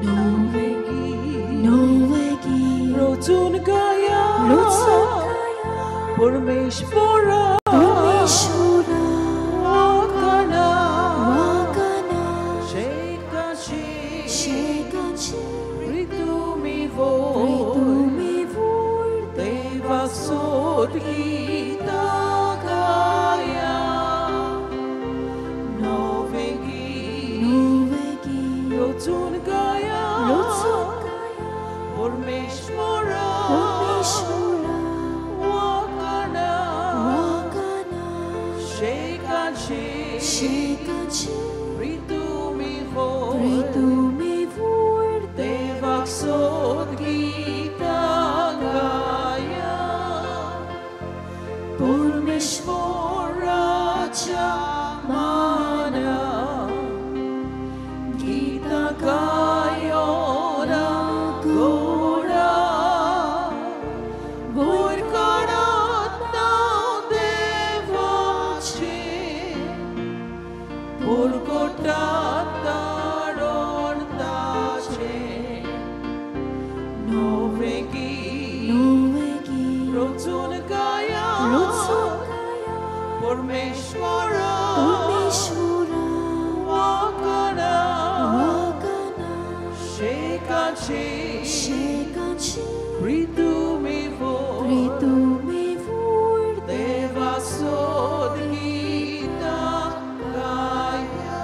नवेगी रोचून गाया परमेश्वरा वाकना शेकाची प्रीतुमी वोर देवा सोद गीता गाया नवेगी रोचून गाया परमेश्वरा वाकना शेकाची प्रीतुमी वोर देवाक सोद गीता गाया परमेश्वराच्या माना गीता गायो ना गोडा वयर काडात नांव देवाचें परगटात तारण ताचें नवें गीत रोचून गाया परमेश्वरा वाकना शेकाची प्रीतुमी वोर देवा सोद गीता गाया.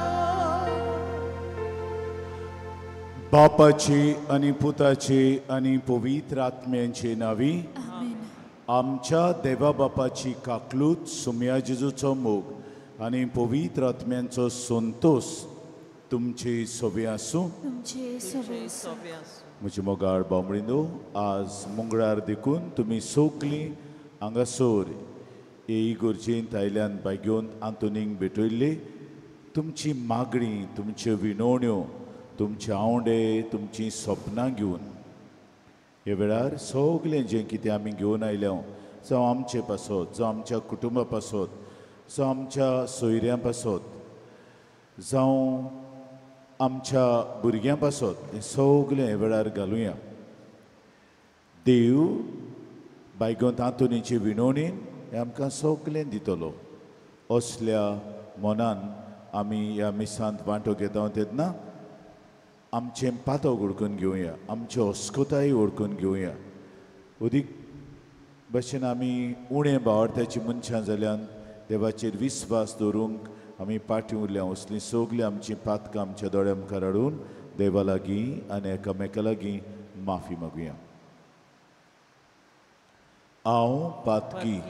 बापाची आणि पुताची आणि पवित्र आत्म्यांचे नावी आमच्या देवा बापाची काकलूत सुम्या जेजूचो मोग आणि पवित्र आत्म्यांचो संतोष तुमचे सोबे आसूं. म्हजे मोगाळ बामणिनो, आज मंगळार देखून तुमी सगलीं हांगासर हे इगर्जेंत आयल्यान बायगेवन आंतोनीक भेटयल्ली तुमची मागणी, तुमच्यो विनवण्यो, तुमचे आंवडे, तुमचीं सपनां घेवन हे वेळार सगलें जें कितें आमी घेवन आयल्या, जावं आमचे पासत, जावं आमच्या कुटुंबा पासत, जावं आमच्या सोयऱ्यां पासत, जावं आमच्या भुरग्यां पासत, हें सगलें हे वेळार घालुया. देव बायगोंत आंतोनीचे विनवणीन हें आमकां सगलें दितलो. असल्या मनान आमी ह्या मिसांत वांटो घेता तेन्ना आमचें पातक ओळखून घेवया, आमच्यो अस्कताय ओळखून घेवया. अदीक भशेन आमी उणें भावार्थ्याची मनशां जाल्यान देवाचेर विस्वास दवरूंक आमी फाटीं उरल्या. असलीं सगलीं आमचीं पातकां आमच्या दोळ्या मुखार हाडून देवा लागीं आनी एकामेका लागीं माफी मागुया. हांव पातकी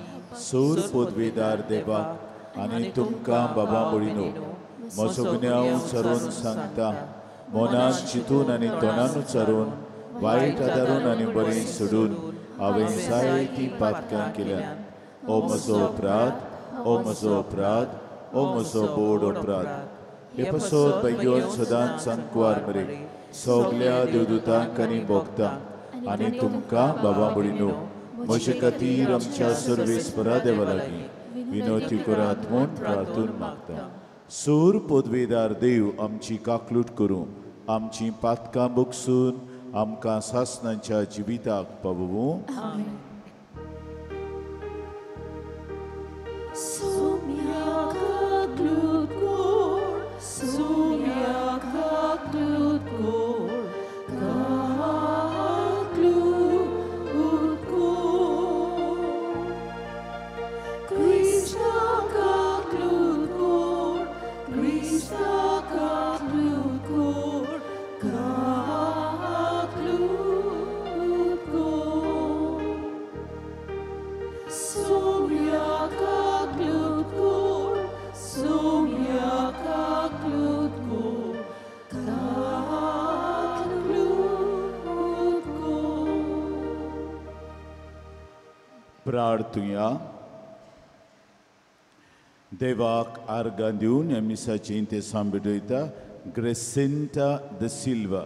सोर पदवेदार देवाक आनी तुमकां बाबा बळिनो म्हजो गुन्यांव उचारून सांगता, मनान चिंतून आनी तोंडान उचारून, वायट आदारून आनी बरें सोडून हांवें जायतीं पातकां केल्यात. ओ म्हजो अपराध, ओ म्हजो अपराध, ओ म्हजो बोड अपराध. हे पासत बेगीन सदांच सांकवार मरे सगल्या देवदूतांक आनी भोगतांक आनी तुमकां बाबा बळिनो म्हजे खातीर आमच्या सर्वेस्परा देवा लागीं विनवती करात म्हूण प्रार्थून मागता. सूर पदवेदार देव आमची काकलूट करूं, आमची पातकां बगसून आमकां सासणाच्या जिविताक पावोवं. प्रार्थुया. देवाक आर्गां दिवन ह्या मिसाची इंतेसांव भेटयता ग्रेसिंटा the Silva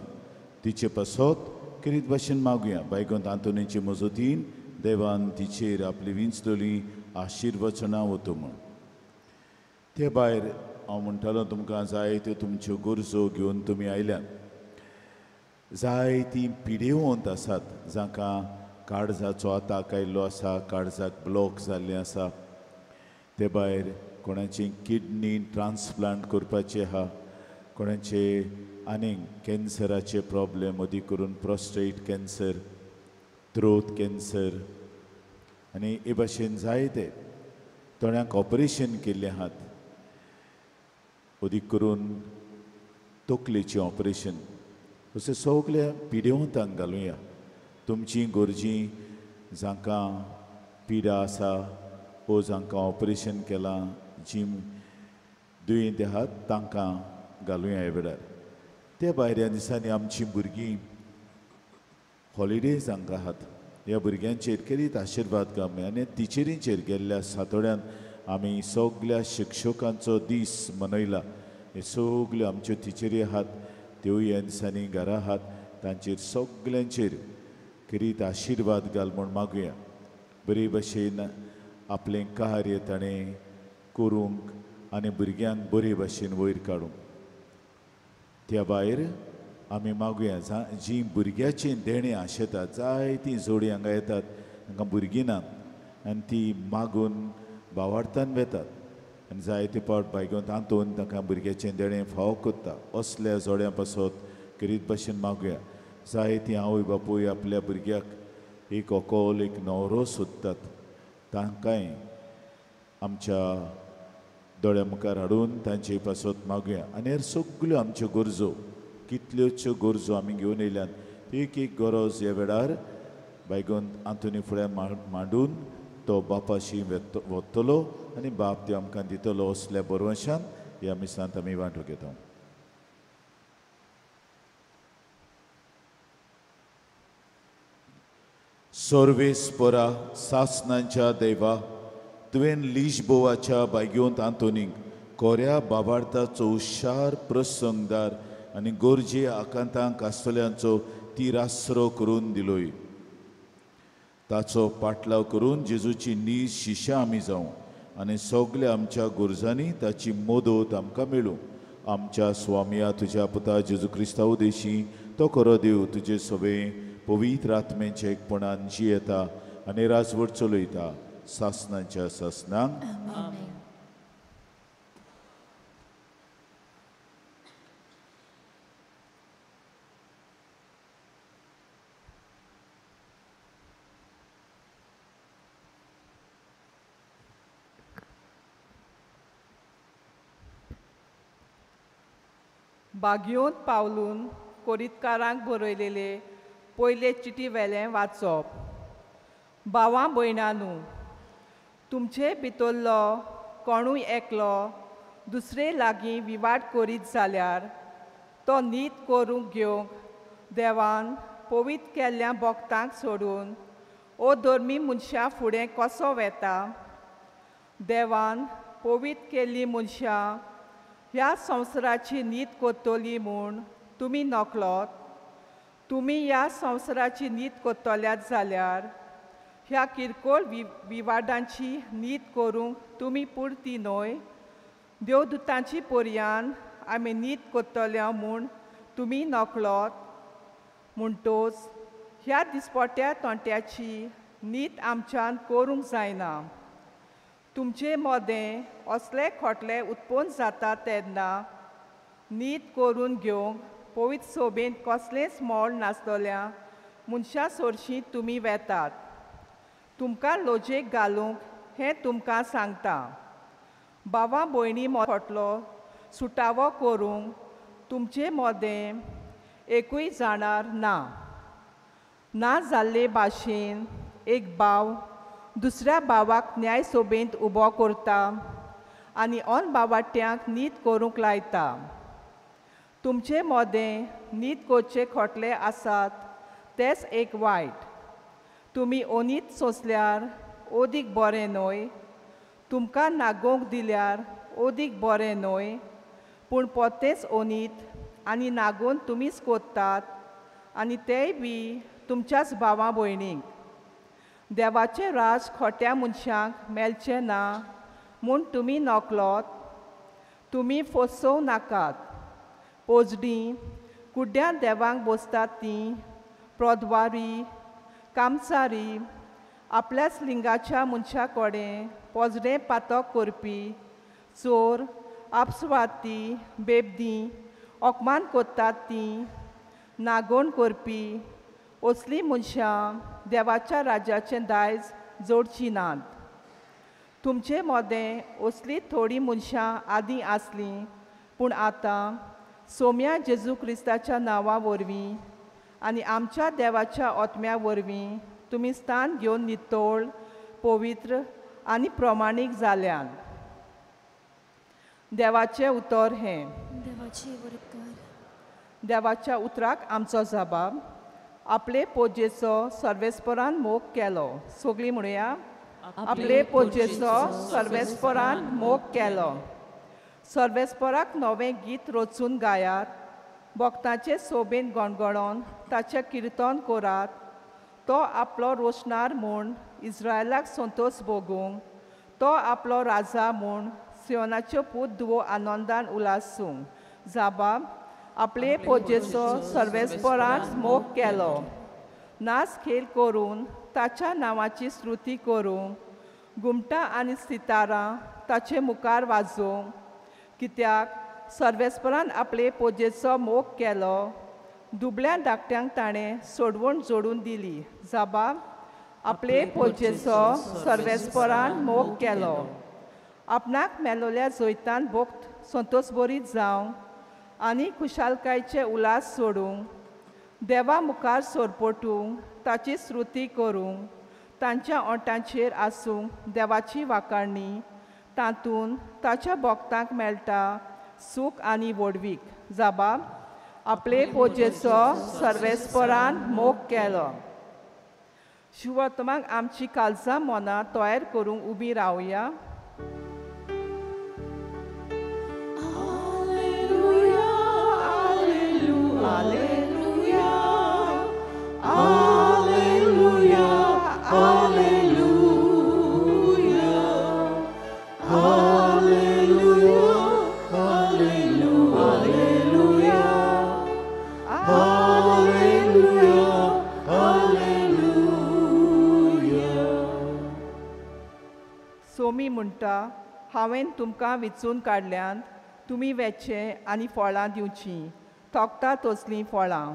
तिचे पासत किरीत भाशेन मागुया. बायगोंत आंतोनीचे मजतीन देवान तिचेर आपली विंचलोली आशिर्वचनां वतो म्हूण. ते भायर हांव म्हणटालो तुमकां जायत्यो तुमच्यो गरजो घेवन तुमी आयल्यात. जायतीं पिडेवंत आसात जांकां काळजाचो आताक आयिल्लो आसा, काळजाक ब्लॉक जाल्लें आसा, ते भायर कोणाची किडनी ट्रान्सप्लांट करपाचें आहा, कोणाचे आनीक कॅन्सराचे प्रॉब्लेम, अदीक करून प्रोस्टेट कॅन्सर, थ्रोट कॅन्सर आनी हे भाशेन जायते थोड्यांक ऑपरेशन केल्लें आहात, अदीक करून तकलेचें ऑपरेशन. अशें सगल्या पिडेवंतांक घालुया. तुमची गरजी जांकां पिडा आसा ओ जांकां ऑपरेशन केलां, जी दुयेंत आहात तांकां घालुया ह्या वेळार. ते भायर ह्या दिसांनी आमचीं भुरगीं हॉलिडेज हांकां आहात, ह्या भुरग्यांचेर खेरीत आशिर्वाद घालुया. आनी टिचरींचेर गेल्ल्या सातोड्यान आमी सगल्या शिक्षकांचो दीस मनयला. हे सगल्यो आमच्यो टिचरी आहात त्योय ह्या दिसांनी घरा आहात, तांचेर सगल्यांचेर खेरीत आशिर्वाद घाल म्हूण मागुया. बरे भशेन आपलें कार्य ताणें करूंक आनी भुरग्यांक बरे भशेन वयर काडूंक. त्या भायर आमी मागुया जीं भुरग्याचें देणें आशेतात, जायतीं जोडी हांगा येतात तांकां भुरगीं ना आनी ती मागून भावार्थान वेतात आनी जायते पावट बायगोन तातूंत तांकां भुरग्याचें देणें फावो करता. असल्या जोड्यां पासत खेरीत भशेन मागुया. जायतीं आवय बापूय आपल्या भुरग्याक एक ओकोल एक न्हवरो सोदतात, तांकांय आमच्या दोळ्या मुखार हाडून तांचे पासत मागुया. आनी हेर सगल्यो आमच्यो गरजो, कितल्योच्यो गरजो आमी घेवन येयल्यात, एक एक गरज ह्या वेळार बायगोन आंतोनी फुड्यान मांडून तो बापाशी वतलो आनी बाप त्यो आमकां दितलो. असल्या बरवशान ह्या मिसांत आमी वांटो घेता. सर्वेस्परा सासनांच्या देवा, तुवें लिशबोवाच्या बायगेवंत आंतोनीक कोऱ्या बाबार्थाचो हुशार प्रसंगदार आनी गरजे आकांतांक आसतल्यांचो तिरासरो करून दिलोय. ताचो पाटलाव करून जेजूची नीज शिश्या आमी जावं आनी सगल्या आमच्या गरजांनी ताची मदत आमकां मेळूं. आमच्या स्वामया तुज्या पुता जेजू क्रिस्ता उदेशी तो खरो देव तुजे सवे पवित्र आत्म्याच्या एकपणान जियेता आनी राजवट चलयता सासनाच्या सासनांक. बागयोंत पावलून कोरितकारांक बरयलेले पयले चिटी वेलें वाचप. भावां भयणानू, तुमचे भितरलो कोणूय एकलो दुसरे लागीं विवाद करीत जाल्यार तो नीत करूंक घेवंक देवान पवित्र केल्ल्या भक्तांक सोडून ओ धर्मी मनशां फुडें कसो वेता? देवान पवित्र केल्लीं मनशां ह्या संवसाराची नीत करतली म्हूण तुमी नकळत. तुमी ह्या संवसाराची नीत करतल्यात जाल्यार ह्या किरकोळ विवादांची नीत करूंक तुमी पुरती न्हय. देवदूतांची पर्यान आमी नीत करतल्या म्हूण तुमी नकळत. म्हणटोच ह्या दिसपट्या तोंट्याची नीत आमच्यान करूंक जायना. तुमचे मदें असले खोटले उत्पन्न जाता तेन्ना नीत करून घेवंक पवित्र सोबेंत कसलेंच मोल नासतल्या मनशां सोरशीं तुमी वेतात. तुमकां लजेक घालूंक हें तुमकां सांगता. भावा भयणी खोटलो सुटावो करूंक तुमचे मदें एकूय जाणार ना. ना जाल्ले भाशेन एक भाव दुसऱ्या भावाक न्याय सोबेंत उबो करता आनी ऑन बावाट्यांक नीत करूंक लायता. तुमचे मदें नीत करचे खोटले आसात तेच एक वायट. तुमी ओनीत सोंसल्यार ओदीक बरें न्हय. तुमकां नागोवंक दिल्यार ओदीक बरें न्हय. पूण पोतेच ओनीत आनी नागोवन तुमीच कोत्तात आनी तेय बी तुमच्याच भावां भयणींक. देवाचें राज खोट्या मनशांक मेळचें ना म्हूण तुमी नकळत. तुमी फसोवं नाकात. पोजडीं कुड्ड्या देवांक बसतात तीं, प्रोद्वारी, कामचारी, आपल्याच लिंगाच्या मनशा कडेन पोजडें पातक करपी, चोर, आपस्वार्थी, बेबदी, अपमान करतात तीं, नागोण करपी, असलीं मनशां देवाच्या राज्याचें दायज जोडचीं नात. तुमचे मदें असलीं थोडीं मनशां आदीं आसलीं, पूण आतां सोम्या जेजू क्रिस्ताच्या नांवा वरवीं आनी आमच्या देवाच्या आत्म्या वरवीं तुमी स्थान घेवन नितळ, पवित्र आनी प्रमाणीक जाल्यात. देवाचें उतर हें. देवाच्या उतराक आमचो जबाब. आपले पोजेचो सर्वेस्परान मोग केलो. सगळीं म्हणया, आपले पोजेचो सर्वेस्परान मोग केलो. सर्वेस्पराक नवें गीत रचून गायात, भक्तांचे सोबेन गणगणोन ताचें किर्तन करात. तो आपलो रोशणार म्हूण इस्रायलाक संतोष भोगूंक, तो आपलो राजा म्हूण सियोनाच्यो पूत धुवो आनंदान उलासूंक. जाबाब, आपले पोजेचो सर्वेस्परान मोग केलो. नाच खेळ करून ताच्या नांवाची स्तुती करूंक, घुमटां आनी सितारां ताचे मुखार वाजोवंक. कित्याक सर्वेस्परान आपले पोजेचो मोग केलो, दुबळ्या धाकट्यांक ताणें सोडवण जोडून दिली. जाबाब, आपले पोजेचो सर्वेस्परान मोग केलो. आपणाक मेलोल्या जैतान भोक्त संतोषभरीत जावंक आनी खुशालकायचे उल्हास सोडूंक, देवा मुखार सोरपोटूंक, ताची स्तुती करूंक, तांच्या ओंठांचेर आसूंक देवाची वाखाणणी, तातूंत ताच्या भक्तांक मेळटा सूख आनी व्हडवीक. जाबाब, आपले पोजेचो सर्वेस्परान मोग केलो. शिवत्माक आमची काळजां मनां तयार करूंक उबी रावया. Alleluia, Alleluia, Alleluia, Alleluia, Alleluia, Alleluia, Alleluia. Somi म्हणटा, हांवें तुमकां विचून काडल्यान तुमी वेचें आनी फळां दिवचीं, तोखता तसलीं फळां.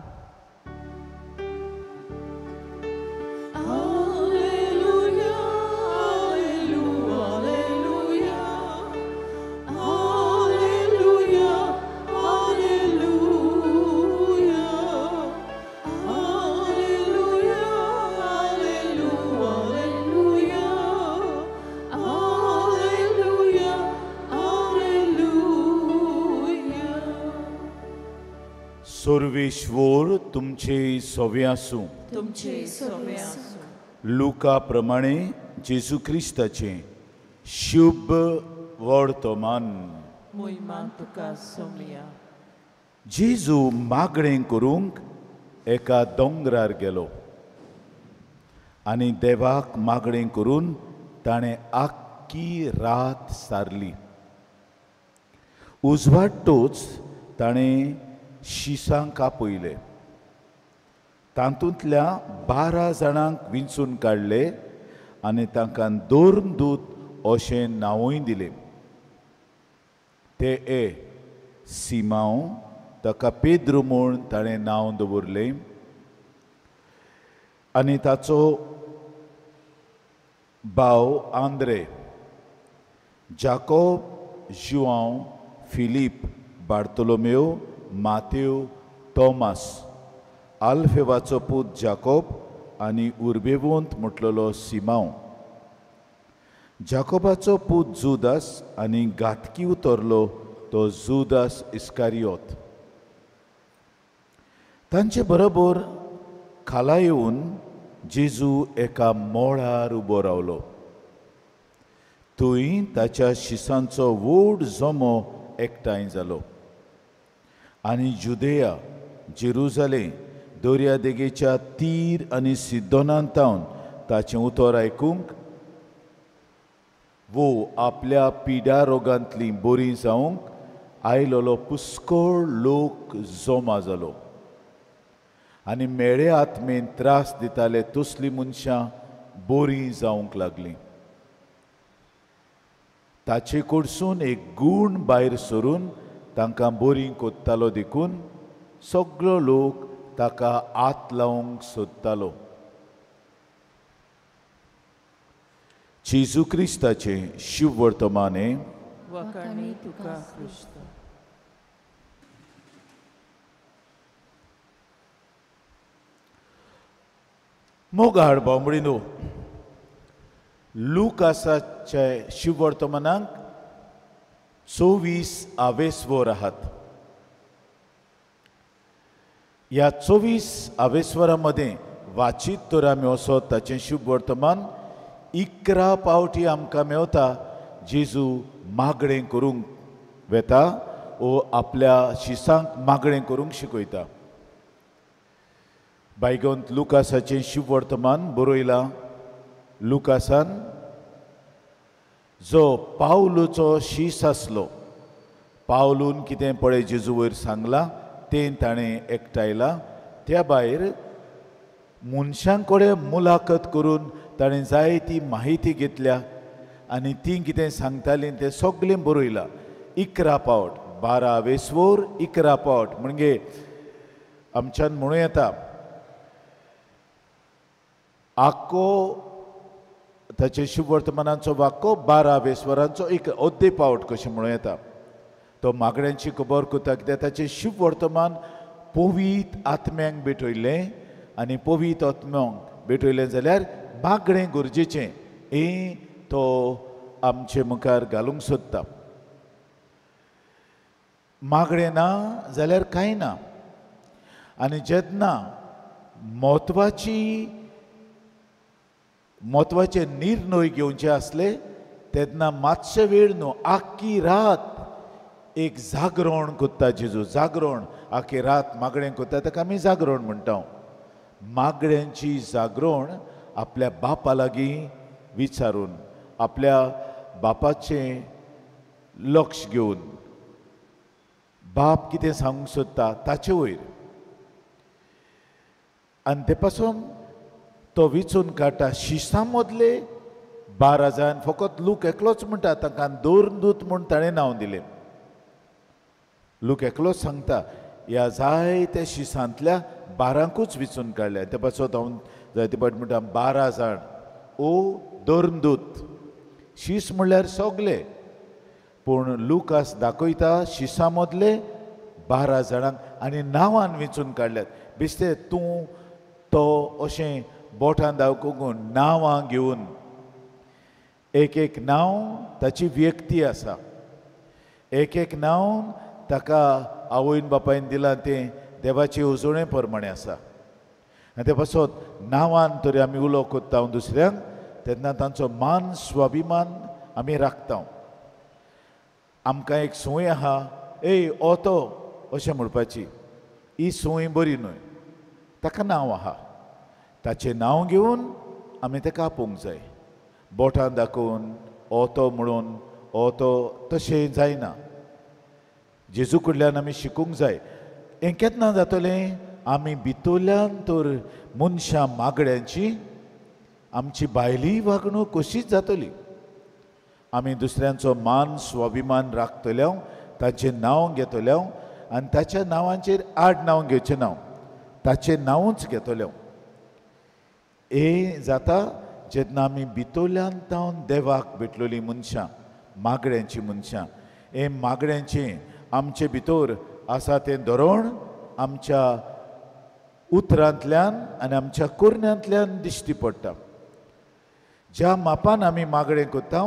सर्वेश्वर तुमचे सोवे आसूं. लुका प्रमाणे जेजू क्रिस्ताचें शुभ वर्तमान. जेजू मागणें करूंक एका दोंगरार गेलो आनी देवाक मागणें करून ताणें आख्खी रात सारली. उजवाडटोच ताणें शिसांक आपयले, तातूंतल्या 12 जाणांक विंचून काडले आनी तांकां धर्मदूत अशें नांवूय दिलें. ते ए सिमांव, ताका पेद्रू म्हूण ताणें नांव दवरलें, आनी ताचो भाव आंद्रे, जाकोब, जुआंव, फिलीप, बार्तोलोमेव, मातेव, तोमास, आल्फेवाचो पूत जाकोब आनी उर्बेवंत म्हटलेलो सिमांव, जाकोबाचो पूत जुदास आनी घातकी उतरलो तो जुदास इस्कारियोत. तांचे बरोबर खाला येवन जेजू एका मोळार उबो रावलो. थंय ताच्या शिसांचो व्हड जमो एकठांय जालो आनी जुदेया, जेरुजालेम, दर्या देगेच्या तीर आनी सिद्दोनांत तावन ताचें उतर आयकूंक वो आपल्या पिड्या रोगांतली बरी जावंक आयलोलो पुष्कळ लोक जमा जालो. आनी मेळे आत्मेन त्रास दिताले तसलीं मनशां बोरीं जावंक लागलीं. ताचे कडसून एक गूण भायर सरून तांकां बोरीं कोत्तालो देखून सगळो लोक ताका हात लावंक सोदतालो. जेजू क्रिस्ताचें शुभवर्तमान. मोगाळ बांबडीनो, लुकासाच्या शुभवर्तमानाक 24 आवेस्वर आहात. ह्या 24 आवेस्वरां मदें वाचीत तर आमी वचत ताचें शुभवर्तमान 11 पावटी आमकां मेवता. जेजू मागणें करूंक वेता ओ आपल्या शिसांक मागणें करूंक शिकयता. बायगोंत लुकासाचें शुभवर्तमान बरयलां. लुकासान जो पावलूचो शीस आसलो, पावलून कितें पळय जेजू वयर सांगलां तें ताणें एकठांयलां. त्या भायर मनशां कडेन मुलाखत करून ताणें जायती माहिती घेतल्या आनी तीं कितें सांगतालीं तें सगळें बरयलां. 11 पावट, 12 वेसवोर 11 पावट म्हणजे आमच्यान म्हणूं येता आख्खो ताचे शुभवर्तमानाचो वाक्को 12 वेसवरांचो एक अद्दे पावट कशें म्हणूं येता. तो मागण्यांची खबर करता कित्याक ताचें शुभवर्तमान पवीत आत्म्यांक भेटयलें आनी पवीत आत्म्यांक भेटयलें जाल्यार मागणें गरजेचें हें तो आमचे मुखार घालूंक सोदता. मागणें ना जाल्यार कांय ना. आनी जेन्ना म्हत्वाचे निर्णय घेवचे आसले तेन्ना मातशे वेळ न्हू, आख्खी रात एक जागरण करता जेजू. जागरण, आख्खी रात मागणें करता, ताका आमी जागरण म्हणटा. मागण्यांची जागरण आपल्या बापा लागीं विचारून, आपल्या बापाचें लक्ष घेवन, बाप कितें सांगूंक सोदता ताचे वयर, आनी ते पासून तो विचून काडटा. शिसां मदले 12 जाण, फकत लूक एकलोच म्हणटा तांकां दोरदूत म्हूण ताणें नांव दिलें. लूक एकलोच सांगता ह्या जायत्या शिसांतल्या 12कूच विचून काडल्या. ते पासत हांव जायते पाट म्हणटा 12 जाण ओ धर्मदूत. शीस म्हणल्यार सगले, पूण लुकास दाखयता शिसां मदले 12 जाणांक आनी नांवान विचून काडल्यात. बेश्टे तूं तो अशें बोटान दाखोवन नांवां घेवन एक एक नांव ताची व्यक्ती आसा, एक एक नांव ताका आवयन बापायन दिलां तें देवाचे येवजणे प्रमाणें आसा. आनी ते पासत नांवान तरी आमी उलो कोत्ता दुसऱ्यांक तेन्ना तांचो मान स्वाभिमान आमी राखता. आमकां एक संवय आहा, ए ओतो अशें म्हणपाची, ही संवय बरी न्हय. ताका नांव आहा, ताचें नांव घेवन आमी ताका आपोवंक जाय. बोटां दाखोवन ओतो म्हणून ओतो तशें जायना. जेजू कडल्यान आमी शिकूंक जाय. हें केन्ना जातलें? आमी भितरल्यान तर मनशां मागण्यांची आमची भायली वागणूक कशीच जातली. आमी दुसऱ्यांचो मान स्वाभिमान राखतले, ताचें नांव घेतले आनी ताच्या नांवांचेर आड नांव घेवचें नांव, ताचें नांवूच घेतले. हें जाता जेन्ना आमी भितरल्यान तावन देवाक भेटलेलीं मनशां, मागण्यांचीं मनशां. हें मागण्यांचें आमचे भितर आसा तें धोरण आमच्या उतरांतल्यान आनी आमच्या कोरण्यांतल्यान दिश्टी पडटा. ज्या मापान आमी मागणें करता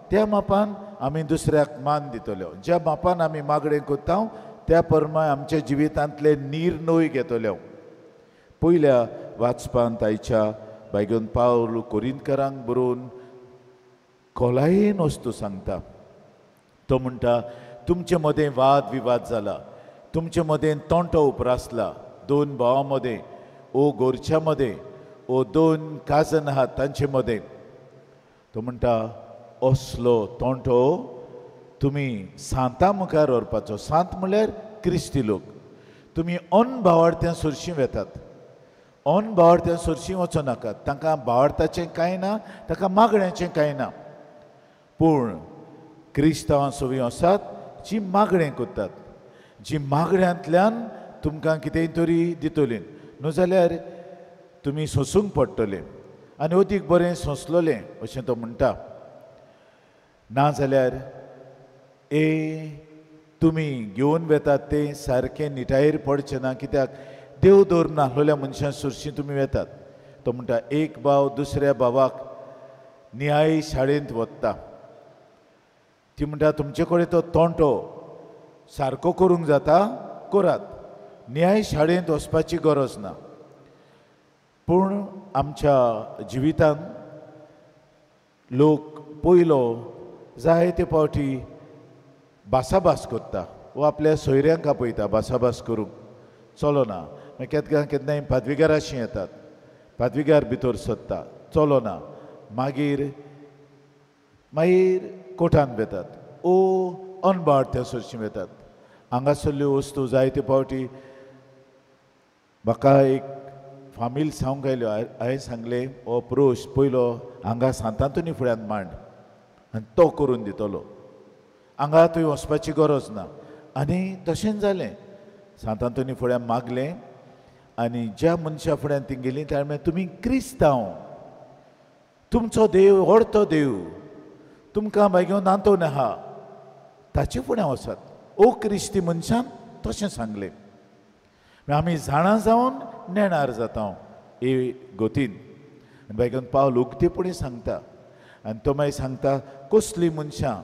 त्या मापान आमी दुसऱ्याक मान दितले. ज्या मापान आमी मागणें करता त्या प्रमाण आमच्या जिवितांतले निर्णय घेतले. पयल्या वाचपांत आयच्या बायगून पावल कोरिंतकारांक बरोवन खोलायेन वस्तू सांगता. तो म्हणटा तुमचे मदें वाद विवाद जाला, तुमचे मदें तोंटो उप्रासला, दोन भावां मदें ओ गोरच्या मदें ओ दोन काजन आहात तांचे मदें. तो म्हणटा असलो तोंटो तुमी सांता मुखार व्हरपाचो. सांत म्हणल्यार क्रिस्ती लोक. तुमी अनभावार्थ्यां सरशीं वेतात. अनभावार्थ्यां सरशीं वचो नाकात. तांकां भावार्थाचें कांय ना, तांकां मागण्याचें कांय ना. पूण क्रिस्तांवां सोवी आसात जी मागणें करतात, जी मागण्यांतल्यान तुमकां कितेंय तरी दितलीं, न्हू जाल्यार तुमी सोंसूंक पडटलें आनी अदीक बरें सोंसलोलें अशें तो म्हणटा. ना जाल्यार ए तुमी घेवन वेतात तें सारकें निटायेर पडचें ना, कित्याक देव धर्म नासलेल्या मनशां सरशीं तुमी वेतात. तो म्हणटा एक भाव दुसऱ्या भावाक न्याय शाळेंत वता, ती म्हणटा तुमचे कडेन तो तोंटो सारको करूंक जाता, करात, न्याय शाळेंत वचपाची गरज ना. पूण आमच्या जिवितांत लोक पयलो जायते फावटी भासाभास करता वो आपल्या सोयऱ्यांक आपयता भासाभास करूंक, चलो ना. मागीर केन्ना केन्नाय पादविगाराशी येतात, पादविगार भितर सोदता, चलो ना. मागीर मागीर कोर्टान वेतात ओ अनभावार्थ्या सरशीं वेतात. हांगासरल्यो वस्तू जायते फावटी म्हाका एक फामील सांगूंक आयल्यो, हांवें सांगलें हो प्रोश पयलो हांगा सांतांतोनी फुड्यान मांड आनी तो करून दितलो, हांगा थंय वचपाची गरज ना. आनी तशेंच जालें, सांतांतोनी फुड्यान मागलें आनी ज्या मनशा फुड्यान ती गेलीं ताणें म्हणलें तुमी क्रिस्तांव, तुमचो देव व्हडतो देव, तुमकां मागीर नांतोन आहा, ताचे फुडें वचात. ओ क्रिस्ती मनशान तशें सांगलें. आमी जाणा जावन नेणार जाता हे गतीन. आनी बायगून पावल उक्तेपणी सांगता आनी तो मागीर सांगता कसलीं मनशां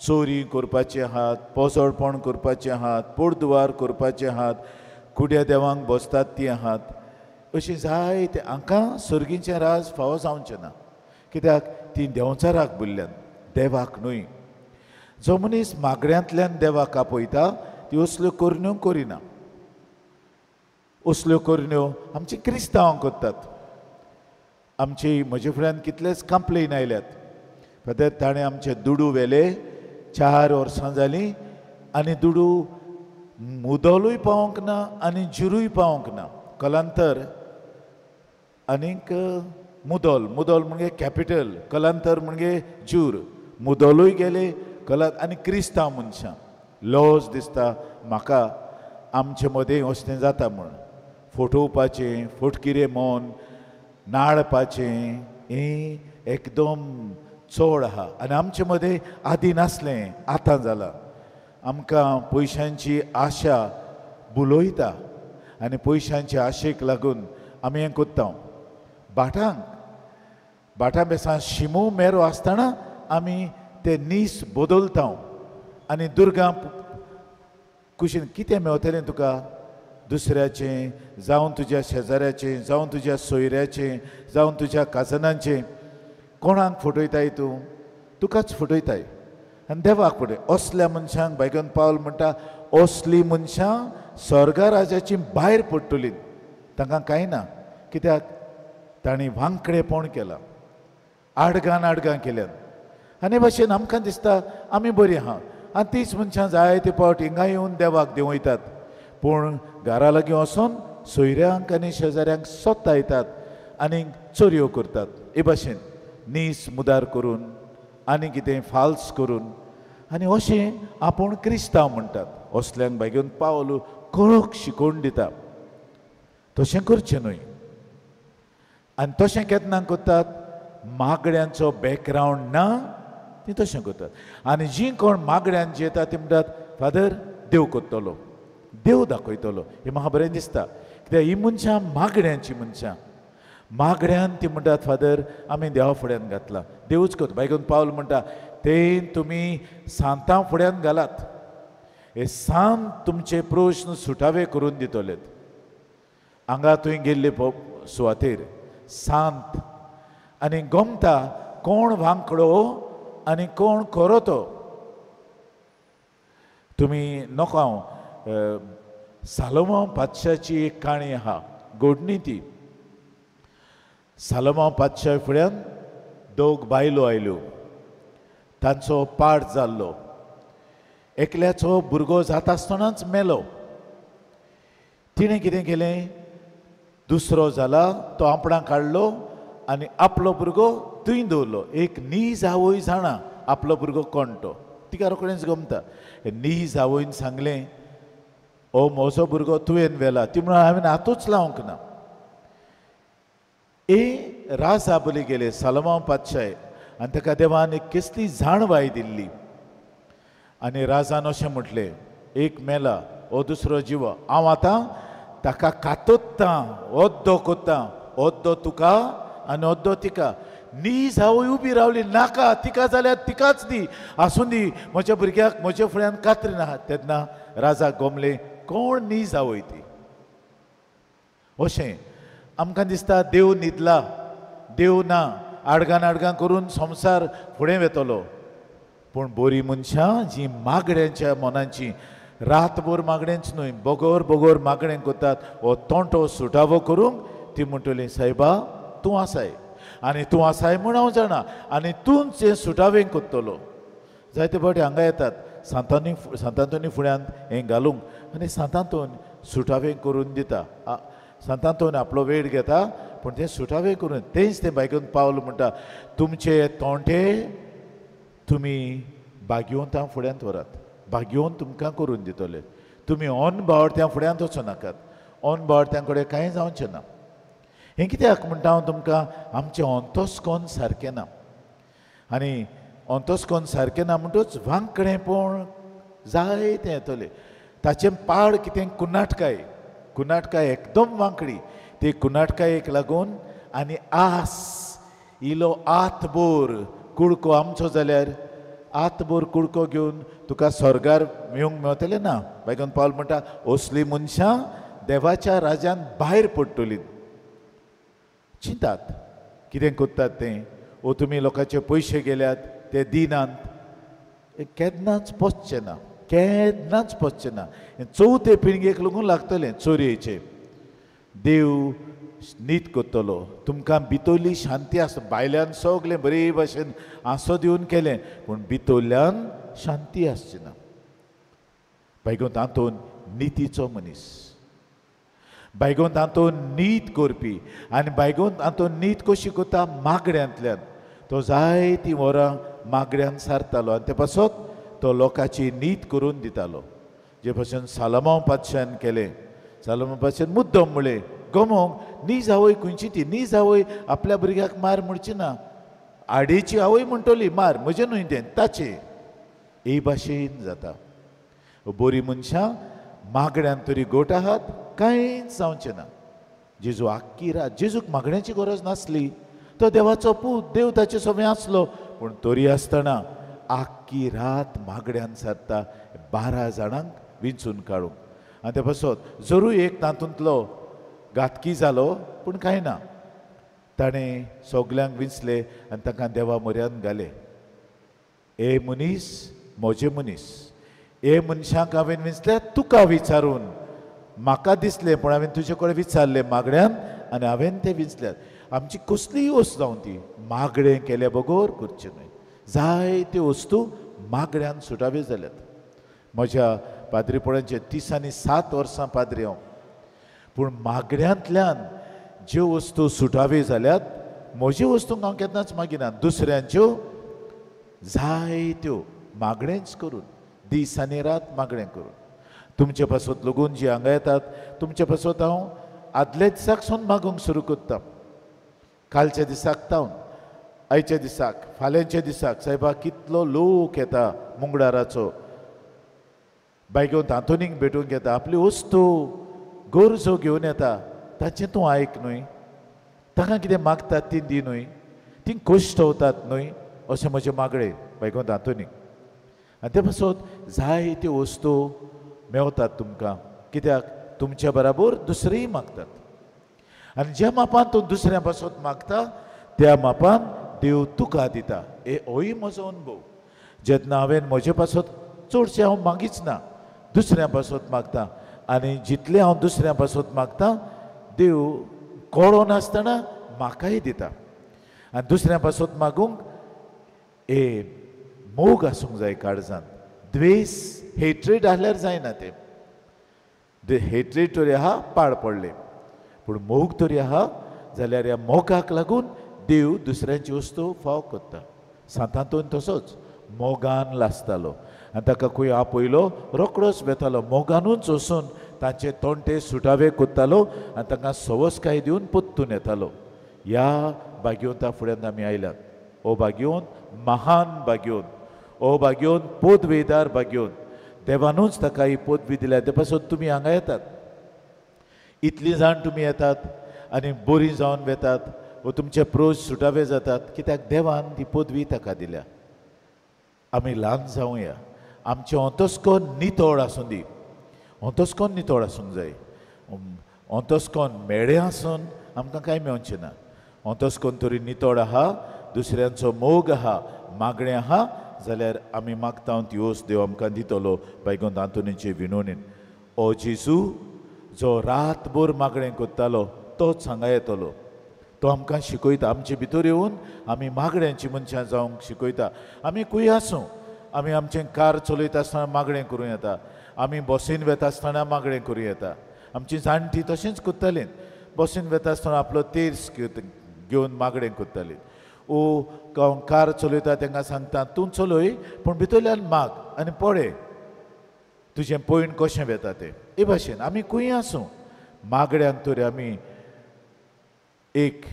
चोरी करपाचे आहात, पोसळपण करपाचे आहात, पोरदुवार करपाचे आहात, कुड्या देवांक बसतात ती आहात, अशीं जायते हांकां सर्गीचें राज फावो जावचें ना, कित्याक ती देंवचाराक बुल्ल्यान, देवाक न्हय. जो मनीस मागण्यांतल्यान देवाक आपयता ती असल्यो करण्यो करिना. असल्यो करण्यो आमची क्रिस्तांवां करतात. आमची म्हजे फुड्यान कितलेच कंप्लेन आयल्यात, फादर ताणें आमचे दुडू व्हेले, 4 वर्सां जालीं आनी दुडू मुदलूय पावोंक ना आनी जुरूय पावोंक ना. कलांतर आनीक मुदल, मुदल म्हणजे कॅपिटल, कलांतर म्हणजे जूर, मुदलूय गेले कला आनी क्रिस्तांव मनशां. लॉज दिसता म्हाका आमचे मदें असलें जाता म्हूण, फटोवपाचें, फटकिरें मन नाळपाचें हें एकदम चड आहा. आनी आमचे मदें आदीं नासलें, आतां जालां. आमकां पयशांची आशा बुलयता आनी पयशांचे आशेक लागून आमी हें करता. भाटांक भाटां बेसां शिमो मेरो आसतना आमी ते नीस बदलता आनी दुर्गां कुशीन कितें मेवतलें तुका, दुसऱ्याचें जावं तुज्या शेजाऱ्याचें, जावं तुज्या सोयऱ्याचें, जावं तुज्या काजनांचें, कोणाक फटयताय तूं, तुकाच फटयताय आनी देवाक फटय. असल्या मनशांक बायगन पावल म्हणटा असली मनशां स्वर्गा राजाची भायर पडटलीं, तांकां कांय ना, कित्याक तांणी वांकडेपण केलां, आडगान आडगां केल्यान. आनी भाशेन आमकां दिसता आमी बरीं आहा आनी तीच मनशां जायते फावट हिंगा येवन देवाक देंवयतात, पूण घरा लागीं वचोन सोयऱ्यांक आनी शेजाऱ्यांक सोतायतात आनी चोरयो करतात. हे भाशेन नीस मुदार करून आनी कितें फाल्स करून आनी अशें आपूण क्रिस्तांव म्हणटात. असल्यांक बायगेवन पावल कळक शिकोवन दिता, तशें करचें न्हय. आनी तशें केन्ना करतात, मागण्यांचो बॅकग्रावंड ना ती तशें करतात. आनी जीं कोण मागण्यान जी येता ती म्हणटात फादर देव करतलो, देव दाखयतलो. हें म्हाका बरें दिसता, कित्याक ही मनशां मागण्यांची मनशां, मागण्यान ती म्हणटात फादर आमी देवा फुड्यान घातलां, देवूच करता. बायगून पावल म्हणटा तें तुमी सांतां फुड्यान घालात, हे सांत तुमचे प्रश्न सुटावे करून दितलेत. हांगा थंय गेल्ले सुवातेर सांत आनी गोमता कोण वांकडो आनी कोण खरो तो. तुमी नोको हांव सालोमांव पातशाची एक काणी आहा, घडणी ती. सालोमांव पातशा फुड्यान 2 बायलो आयल्यो, तांचो पाड जाल्लो, एकल्याचो भुरगो जाता आसतनाच मेलो. तिणें कितें केलें, दुसरो जाला तो आपणाक काडलो आनी आपलो भुरगो थंय दवरलो. एक नीज आवय जाणा आपलो भुरगो कोण तो, तिका रोखडेंच गमता. नीज आवयन सांगलें, ओ म्हजो भुरगो तुवें व्हेला. ती म्हणून हांवें हातूच लावंक ना. ए राजा बली गेले सालमांव पातशाय आनी ताका देवान एक कसली जाणवाय दिल्ली. आनी राजान अशें म्हटलें, एक मेला हो दुसरो जिवा, हांव आतां ताका कातोत्तां, ओद्दो कोत्तां, ओद्दो तुका आनी ओद्दो तिका. नीज आवय उबी रावली, नाका तिका जाल्यार तिकाच दी, आसूं दी, म्हज्या भुरग्याक म्हज्या फुड्यान कात्री ना. तेन्ना राजाक गोमले कोण नीज आवय ती. अशें आमकां दिसता देव न्हिदला, देव ना, आडगान आडगां करून संवसार फुडें वेतलो. पूण बरीं मनशां जीं मागण्यांच्या मनाची, रातभर मागणेंच न्हय, बगर बगर मागणें करतात, हो तोंटो सुटावो करूंक ती म्हणटली, सायबा तूं आसाय आनी तूं आसाय म्हूण हांव जाणा आनी तूंच हें सुटावें करतलो. जायते फावटी हांगा येतात सांतांतोनी फुड्यांत हें घालूंक आनी सांतांतोन सुटावें करून दिता. सांतांतोन आपलो वेळ घेता पूण तें सुटावें करून तेंच तें बायकून पावल म्हणटा, तुमचे तोंडे तुमी बागयोवन फुड्यांत व्हरात, बागयोवन तुमकां करून दितले. तुमी ऑन बावडत्यां फुड्यांत वचूं नाकात, ऑन बावडत्यां कडेन कांय जावचें ना. हें कित्याक म्हणटा हांव तुमकां, आमचें अंतस्कोन सारकें ना. आनी अंतस्कोन सारकें ना म्हणटूच वांकडेंपण जायतें येतलें. ताचें पाड कितें कुनाटकाय, कुनाटकाय एकदम वांकडी, ती कुनाटकायेक लागून आनी आस इलो आतभर कुडको आमचो जाल्यार आतभर कुडको घेवन तुका स्वर्गार मेळूंक मेवतलें ना. बायकून पावल म्हणटा, असलीं मनशां देवाच्या राज्यान भायर पडटलीं. चिंतात कितें करतात तें, ओ तुमी लोकांचे पयशे गेल्यात ते दिनात, केन्नाच पोसचें ना, केन्नाच पोसचें ना. चवथे पिळगेक लागून लागतलें चोरयेचें. देव नीत करतलो, तुमकां भितरली शांती आसा. भायल्यान सगलें बरे भाशेन आसो दिवन केलें पूण भितरल्यान शांती आसची ना. बायगोन तातूंत नितीचो मनीस, बायगोन तातूंत नीत करपी. आनी बायगोन तातूंत नीत कशी करता, मागण्यांतल्यान. तो जायतीं वरां मागण्यान सारतालो आनी ते पासत तो लोकांची नीत करून दितालो. जे भाशेन सालमांव पातशान केलें, सालमांव पातशान मुद्दम म्हळें गमोंक नीज आवय खंयची ती, नीज आवय आपल्या भुरग्याक मार म्हणची ना, आडेची आवय म्हणटली मार, म्हजें न्हय तें ताचें. हे भाशेन जाता. बरीं मनशां मागण्यान तरी गोट आहात, कांयच जावचें ना. जेजू आख्खी रात, जेजूक मागण्याची गरज नासली, तो देवाचो पूत, देव ताचे समें आसलो, पूण तरी आसतना आख्खी रात मागण्यान सारता 12 जाणांक विंचून काडूंक. आनी ते पासत जरूय एक तातूंतलो घातकी जालो पूण कांय ना, ताणें सगल्यांक विंचले आनी तांकां देवा म्हऱ्यांत घाले. ए मनीस म्हजे मनीस, ए मनशांक हांवें विंचल्या तुका विचारून, म्हाका दिसलें पूण हांवें तुजे कडेन विचारलें मागण्यान आनी हांवें तें विंचल्यात. आमची कसलीय वस्त जावं ती मागणें केल्या बगर करचें न्हय. जायत्यो वस्तू मागण्यान सुटाव्यो जाल्यात. म्हज्या पाद्रीपणाचे 30 आनी 7 वर्सां पाद्री हांव, पूण मागण्यांतल्यान ज्यो वस्तू सुटाव्यो जाल्यात म्हज्यो वस्तूंक हांव केन्नाच मागिना, दुसऱ्यांच्यो जायत्यो मागणेंच करून, दीस आनी रात मागणें करून. तुमचे पासत लगून जी हांगा येतात तुमचे पासत हांव आदल्या दिसाक सावन मागूंक सुरू करता, कालच्या दिसाक तावन आयच्या दिसाक फाल्यांच्या दिसाक. सायबा कितलो लोक येता मुंगडाराचो, बायगेवन तातोनीक भेटूंक येता, आपली वस्तू गरजो घेवन येता, ताचें तूं आयक न्हय, तांकां कितें मागतात ती दी न्हय, ती कश्टवतात न्हय, अशें म्हजें मागणें बायगेवन तातोनीक. आनी ते पासत जायत्यो वस्तू मेवतात तुमकां, कित्याक तुमच्या बराबर दुसरेय मागतात. आनी ज्या मापान तूं दुसऱ्या पासत मागता त्या मापान देव तुका दिता. हे होय म्हजो अनुभव. जेन्ना हांवें म्हजे पासत चडशें हांव मागीच ना, दुसऱ्या पासत मागता, आनी जितलें हांव दुसऱ्या पासत मागता देव कळो नासतना म्हाकाय दिता. आनी दुसऱ्या पासत मागूंक हे मोग आसूंक जाय काळजान, द्वेस हेट्रेड आहल्यार जायना तें, हेट्रेड तरी आहा पाड पडलें. पूण मोग तरी आहा जाल्यार ह्या मोगाक लागून देव दुसऱ्यांची वस्तू फाव करता. सांतांतून तसोच मोगान लासतालो आनी ताका खंय आपयलो रोकडोच वेतालो, मोगानूच वचून तांचे तोंटे सुटावे करतालो आनी तांकां सवसकाय दिवन परतून येतालो. ह्या भाग्यवंता फुड्यांत आमी आयल्यात. ओ भाग्यवंत महान भाग्यवंत, ओ भाग्यवंत पदवेदार भाग्यवंत, देवानूच ताका ही पदवी दिल्या. ते पासत तुमी हांगा येतात, इतलीं जाण तुमी येतात आनी बरीं जावन वेतात वो तुमचे प्रोज सुटावे जातात, कित्याक देवान ती पदवी ताका दिल्या. आमी ल्हान जावया, आमचें अंतस्कोन नितळ आसूं दी, अंतस्कोन नितळ आसूंक जाय. अंतस्कोन मेळें आसून आमकां कांय मेवचें ना. अंतस्कोन तरी नितळ आहा, दुसऱ्यांचो मोग आहा, मागणें आहा जाल्यार आमी मागता ती ओस देव आमकां दितलो बायगोंत आंतोनीचे विनोणीन. ओ जेजू जो रातभर मागणें करतालो तोच हांगा येतलो, तो आमकां शिकयता, आमचे भितर येवन आमी मागण्यांची मनशां जावंक शिकयता. आमी खंय आसूं, आमी आमचें कार चलयता आसतना मागणें करूं येता, आमी बसीन वेता आसतना मागणें करूं येता. आमची जाणटी तशेंच करतालीं, बसीन वेता आसतना आपलो तेर्स घेवन मागणें करतालीं. ओ कार चलयता तांकां सांगता तूं चलय पूण भितरल्यान माग आनी पळय तुजें पयण कशें वेता तें. हे भाशेन आमी खंय आसूं मागण्यांक तरी आमी एक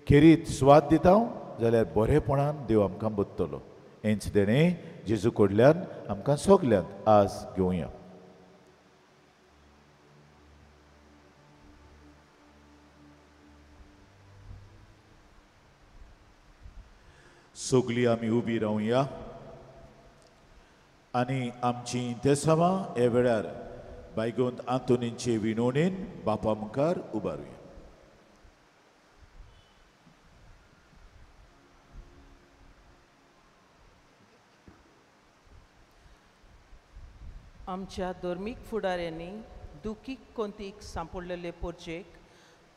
खेरीत स्वाद दिता जाल्यार बरेपणान देव आमकां बदतलो. हेंच देणें जेजू कडल्यान आमकां सगल्यांक आज घेवया. सगळीं आमी उबी रावया आनी आमची इंतेसांवां हे वेळार बायगोंत आंतोनीचे विनोणीन बापा मुखार उबारुया. आमच्या धर्मीक फुडाऱ्यांनी दुखीक कोंतीक सांपडलेले पोरचेक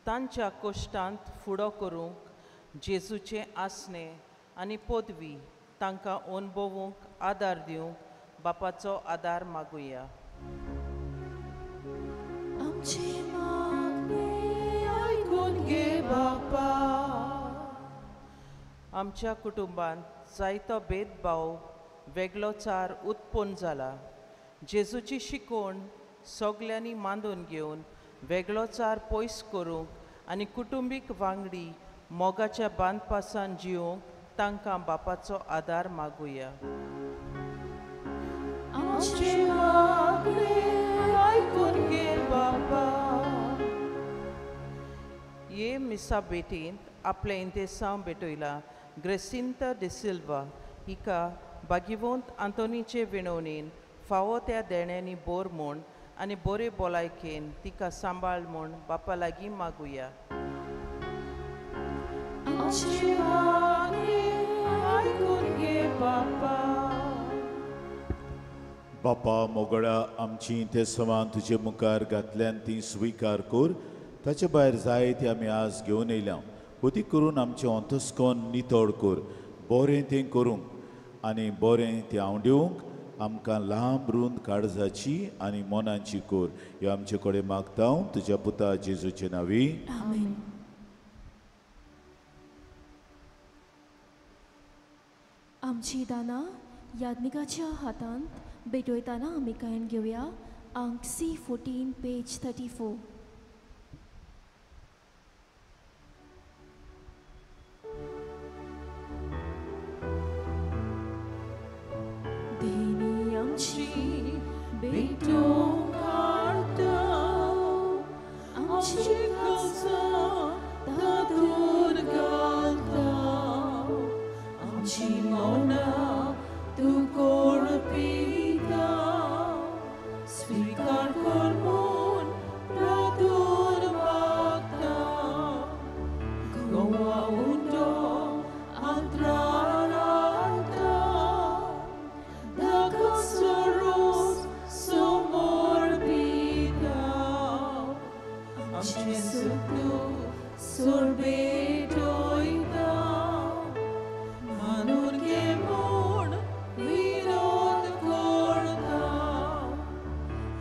तांच्या कश्टांत फुडो करूंक जेजूचें आसणें आनी पदवी तांकां अणभवूंक आदार दिवंक बापाचो आदार मागुया. आमची मागणी आयकून घे बापा. आमच्या कुटुंबांत जायतो भेदभाव वेगळोचार उत्पन्न जाला. जेजूची शिकवण सगल्यांनी मांदून घेवन वेगळोचार पयस करूंक आनी कुटुंबीक वांगडी मोगाच्या बांदपासान जिवंक तांकां बापाचो आदार मागुया. आमची मागणी आयकून घे बापा. ये मिसा भेटींत आपलें इंतेसांव भेटयलां ग्रेसिंता डिसिल्वा हिका भाग्यवंत आंतोनीचे विणवणीन फावो त्या देण्यांनी बोर म्हूण आनी बरे भलायकेन तिका सांबाळ म्हूण बापा लागीं मागुया. आमची मागणी आयकून घे बापा. बापा मोगळा आमची इंतेसांवां तुजे मुखार घातल्यान ती स्विकार कर, ताचे भायर जाय ती आमी आज घेवन येयल्या. होती करून आमचें अंतस्कोन नितळ कर, बरें तें करूंक आनी बरें तें आवडिवंक आमकां लांब रूंद काळजाची आनी मनाची कोर. ह्यो आमचे कडेन मागता हांव तुज्या पुता जेजूचे नांवी. आमेन. आमची दानां याज्ञिकाच्या हातांत भेटयताना आमी गायन घेवया अंक C14 page 34. देणी आमची भेटोवंक हाडटा, आमची काळजां तातूंत घालता, आमची मनां तूं कोण पिता, स्विकार कर म्हूण प्रार्थना मागता. गोवा उंडो अंतराळ हाडटा, धाकसो रोस समोर पिता, आमचें सुख सुर भेटयता, मानून घे म्हूण विनोद करता,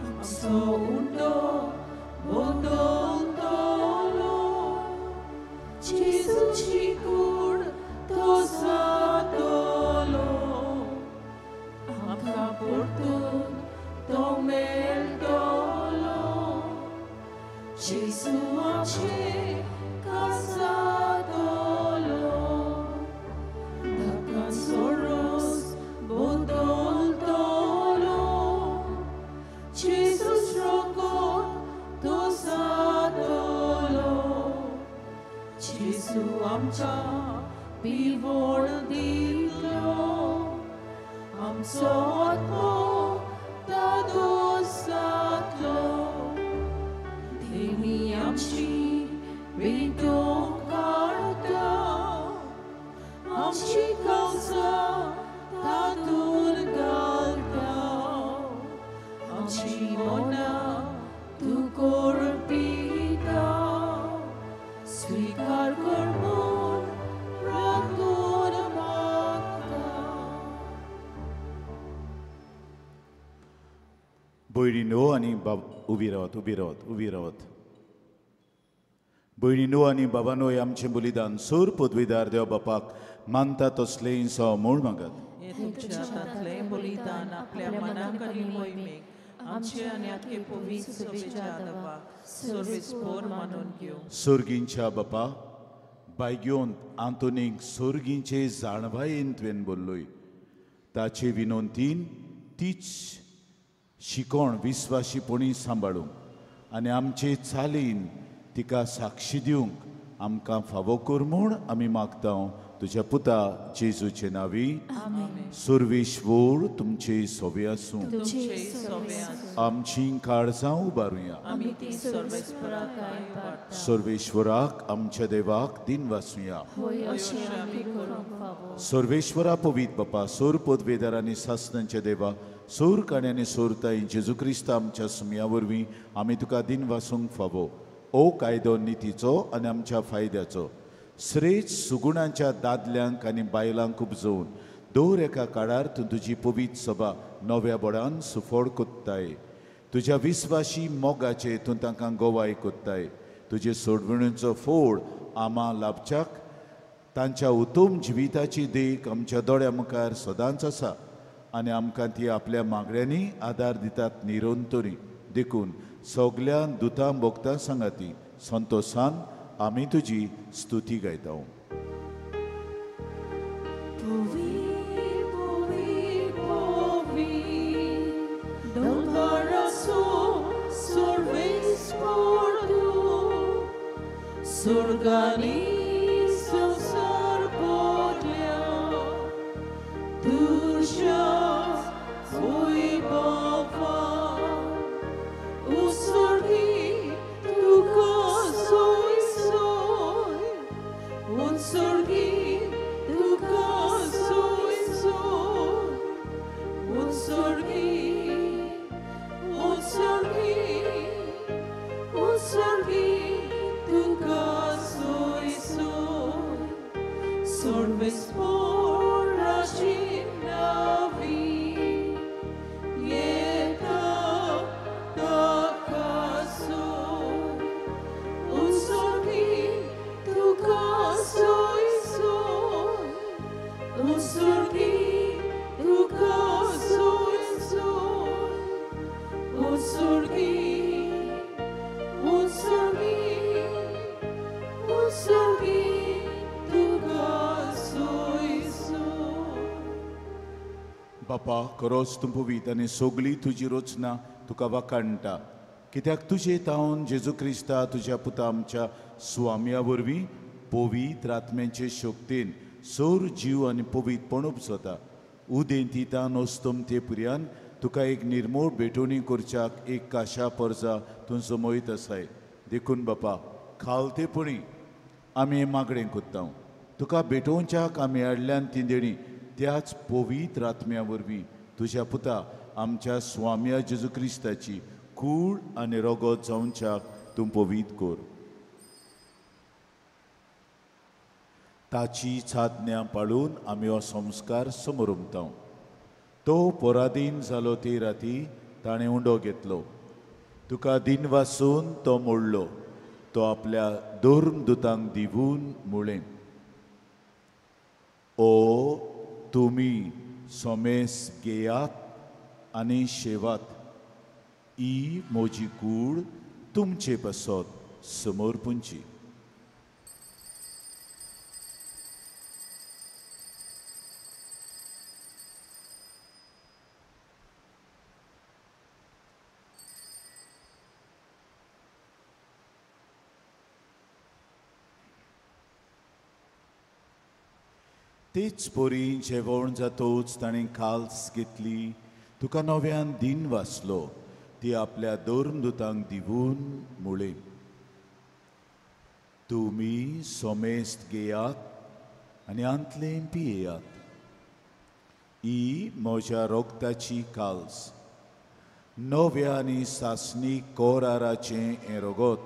आमचो उंडो बदलतलो. आमचे कासातलो धक्का सोरोस बदलतलो जेजूस रोगोत तोसातलो जेजू आमकां पिवोण दिलो आमचो आत्मो तादोसातलो देवी आमची वेंटोंक काडटा आमची कावसां तातूंत घालता आमची मनां तूं कोरपिता स्वीकार कर म्हूण प्रार्थना मागता. भयणीनो आनी बाब उबी रावात उबी रावात उबी रावात. भयणीनो आनी बाबानो हें आमचें बलिदान सोर पदवीदार देव बापाक मानता तसलें इसांव म्हूण मागात. हें तुमच्या हातांतलें बलिदान आपल्या मनाक आनी मोहिमेक आमचे आनी आख्खे पवित्र सभेच्या दबाक सर्वेस्पोर मानून घेवं. सोर्गींच्या बापा बायगेवन आंतोनीक सोर्गींचे जाणवायेन तुवें बोल्लोय ताचे विनंतीन तीच शिकोण विस्वाशीपणी सांबाळूंक आनी आमचे चालीन तिका साक्षी दिवंक आमकां फावो कर म्हूण आमी मागता तुज्या पुता जेजूचे नांवी. सुर्वेश्वर तुमचे सोबे आसूं. तुमचे सोबे आसूं. आमची काळजां उबारुया. आमी ती सर्वेस्पराक उबारता. सर्वेश्वराक आमच्या देवाक दिन वासुया. होय अशें आमी करूंक फावो. सर्वेश्वरा पवित बापा सोर पदवेदार आनी सासनांच्या देवा सोर काण्यांनी सोरताय जेजू क्रिस्त आमच्या सुमया वरवीं आमी तुका दिन वासूंक फावो. ओ कायदो नितीचो आनी आमच्या फायद्याचो श्रेष्ठ सुगुणांच्या दादल्यांक आनी बायलांक उपजोवन दर एका काळार तूं तुजी पवित्र सभा नव्या बळान सुफळ कोत्ताय. तुज्या विस्वाशी मोगाचे तूं तांकां गोवाय कोत्ताय. तुजे सोडवणीचो फोड आमा लाभच्याक तांच्या उत्तम जिविताची देख आमच्या दोळ्या मुखार सदांच आसा आनी आमकां ती आपल्या मागण्यांनी आदार दितात निरंतरी. देखून सगल्या दुतां भोगतां सांगाती संतोशान आमी तुजी स्तुती गायता. सुर्गानी संवसार पडल्या तुज्या वैभवान उसर्गी तुका सोय सोय उत्सर्गी तुका सोय सोय उत्सर्गी उत्सर्गी उत्सर्गी तुका सोय सोय सर्वेस्पराची नावी येता ताका सोय उत्सर्गी तुका सोय सोय उत्सर्गी तुका सोय सोय उत्सर्गी उत्सर्गी उत्सर्गी तुका सोय सोय. बापा खरोच तूं पवित्र आनी सगळी तुजी रचना तुका वाखाणटा कित्याक तुजे तावन जेजू क्रिस्ता तुज्या पुता आमच्या स्वाम्या वरवीं पवित्र आत्म्याचे शक्तीन सोर जीव आनी पवित्रपण उपजता. उदेंती तान अस्तमते पुर्यान तुका एक निर्मोळ भेटवणी करच्याक एक काशा परजा तूं जमयत आसाय. देखून बापा खालतेपणी आमी हें मागणें कोत्ता तुका भेटोवच्याक आमी हाडल्यान ती देणी त्याच पवित्र आत्म्या वरवीं तुज्या पुता आमच्या स्वाम्या जेजू क्रिस्ताची कूड आनी रगत जावच्याक तूं पवित्र कर. ताची साधन्या पाळून आमी हो संस्कार समरुमता. तो पराधीन जालो ते राती ताणें उंडो घेतलो तुका दिन वासून तो मोडलो तो आपल्या धर्मदुतांक दिवून म्हळें ओ तुमी सोमेस घेयात आनी शेवात ही म्हजी कूड तुमचे पासत समोर पुंची. तेच पोरी जेवण जातोच ताणें काल्स घेतली, तुका नव्यान दिन वाचलो, ती आपल्या धर्मदूतांक दिवन मुळे, तुमी सोमेस्त घेयात आनी आंतलें पियेयात, ही म्हज्या रोगताची काल्स, नव्या आनी सासणी कोराराचें हें रोगत,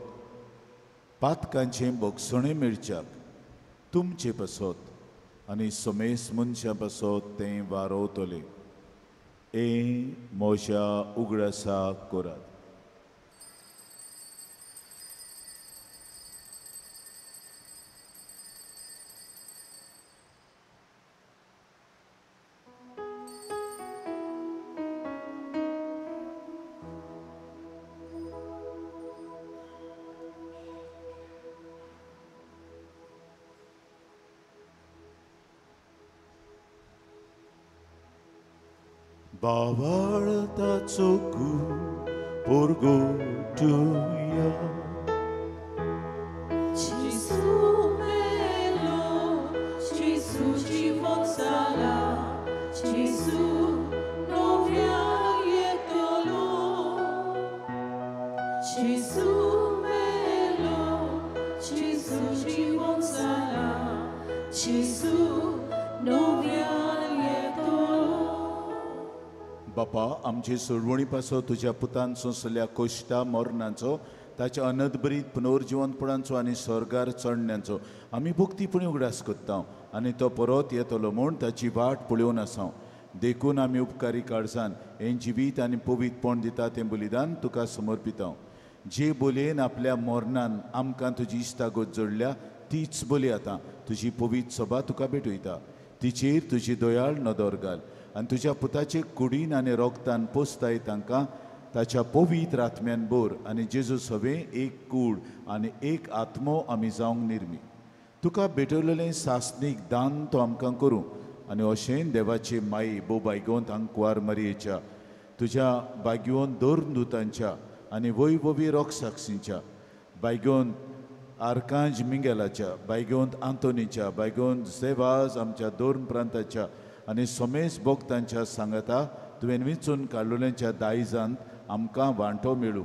पातकांचें भोगसणें मेळच्याक तुमचे पासत आनी समेस मनशां पासत तें वारोवतलें, हें म्हज्या उगडासाक करात. बावळताचो पोरगोटुया Gesù melo, Gesù život sala, Gesù novia je tolo. Gesù melo, Gesù život sala, Gesù novia je tolo. बापा, आमचे सोडवणी पासो तुज्या पुतान सोंसल्या कोश्टा मरणाचो, ताच्या अनदबरीत पुनर्जिवंतपणाचो आनी स्वर्गार चडण्याचो आमी भक्तीपणी उगडास करता आनी तो परत येतलो म्हूण ताची वाट पळोवन आसा. देखून आमी उपकारी काळजान हें जिवीत आनी पवित्रपण दिता तें बलिदान तुका समर्पिता. जे बोलयेन आपल्या मरणान आमकां तुजी इश्टागत जोडल्या तीच बोली आतां तुजी पवित्र सभा तुका भेटयता. तिचेर तुजी दयाळ नदर घाल आनी तुज्या पुताचे कुडीन आनी रोगतान पोसताय तांकां ताच्या पवित्र आत्म्यान बोर आनी जेजू सवें एक कूड आनी एक आत्मो आमी जावंक निर्मी. तुका भेटवलेलें सासणीक दान तो आमकां करूं आनी अशें देवाची माई बो बायगोंत आंकवार मारयेच्या तुज्या बागयोन धर्मदूतांच्या आनी वैभवी रोगसाक्षींच्या बायगोन आर्कांज मिंगेलाच्या बायगोंत आंतोनीच्या बायगोंत सेवाज आमच्या धर्म प्रांताच्या आनी सोमेस भोक्तांच्या सांगाता तुवें विंचून काडलोल्यांच्या दायजांत आमकां वांटो मेळूं.